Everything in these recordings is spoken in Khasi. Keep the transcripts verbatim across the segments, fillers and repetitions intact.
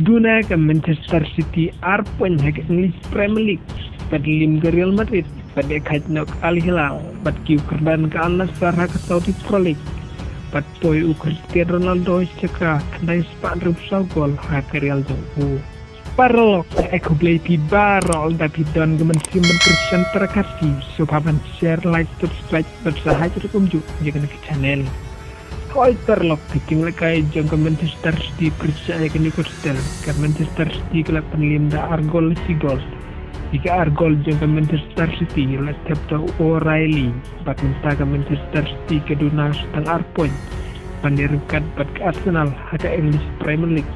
Duna ka Manchester City ar point ha ka English Premier League bad lim ka Real Madrid bad ïa khaid noh ka Al Hilal bad ki u kyrdan ka Al Nassr ha ka Saudi Pro League bad poi u Cristiano Ronaldo sha ka khyndai spah hynriewphew saw gol ha ka Real jong u. Paralok, e khublei phi baroh da phi don ka mynsiem ban kyrshan tara ka City. Sngewbha ban share, like, subscribe bad sa hap rukom juh ïa kane ka channel. Hoi paralok, ka jinglehkai jong ka Manchester City pyrshah ïa ka Newcastle, ka Manchester City ka la pynlim da ar gol la shi gol. Ïa ka ar gol jong ka Manchester City la thep da u O'Reilly bad mynta ka Manchester City ka duna tang ar point ban ïaryngkat bad ka Arsenal ha ka English Premier League.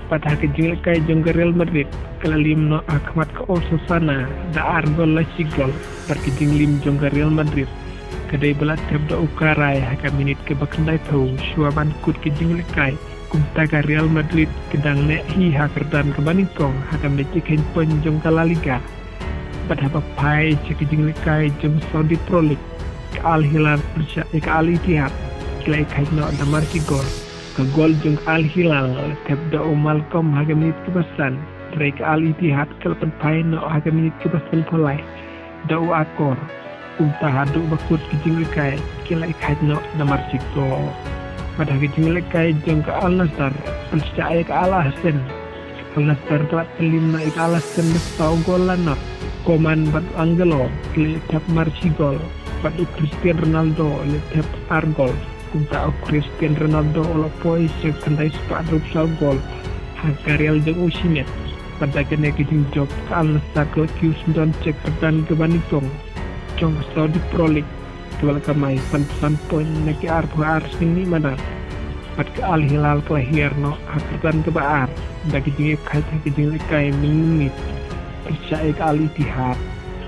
Bad ha ka jinglehkai jong ka Real Madrid ka la lim noh ha khmat ka Osasuna da ar gol la shi gol. Bad ka jinglim jong ka Real Madrid ka dei ba la thep da u Garay ha ka minit kaba khyndaiphew shuwa ban kut ka jinglehkai. Kumta ka Real Madrid ka dang neh hi ha ka kyrdan kaba nyngkong ha ka mei jingkheiñ point jong ka La Liga. Bad haba phai sha ka jinglehkai jong Saudi Pro League, ka Al Hilal pyrshah ïa ka Al Ittihad, ki la ïakhaid noh da mar shi gol. Ka gol jong ka Al Hilal la thep da u Malcom ha ka minit kaba san, hynrei ka Al Ittihad ka la pynphai noh ha ka minit kaba sanphew lai da u Akor. Kumta haduh ba kut ka jinglehkai ki la ïakhaid noh da mar shi gol. Bad ha ka jinglehkai jong ka Al Nassr pyrshah ïa ka Al Ahly, Al Nassr ka la pynlim noh ïa ka Al Ahly da saw gol la nod. Coman bad Angelo ki la thep mar shi gol bad u Cristiano Ronaldo la thep ar gol. Kumta u Cristiano Ronaldo u la poi sha khyndai spah hynriewphew saw gol ha ka Real jong u shimet. Bad da kane ka jingjop ka Al Nassr ka la kiew syndon sha ka kyrdan kaba nyngkong jong ka Saudi Pro League kaba la kamai sanphew san point na ki arphew ar snem mih madan. Bad ka Al Hilal ka la hiar noh ha ka kyrdan kaba ar da ka jingïakhaid ha ka jinglehkai mynmiet pyrshah ïa ka Al Ittihad.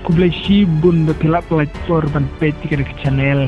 Khublei shibun ba phi la pynlait por ban peit ïa kane ka channel.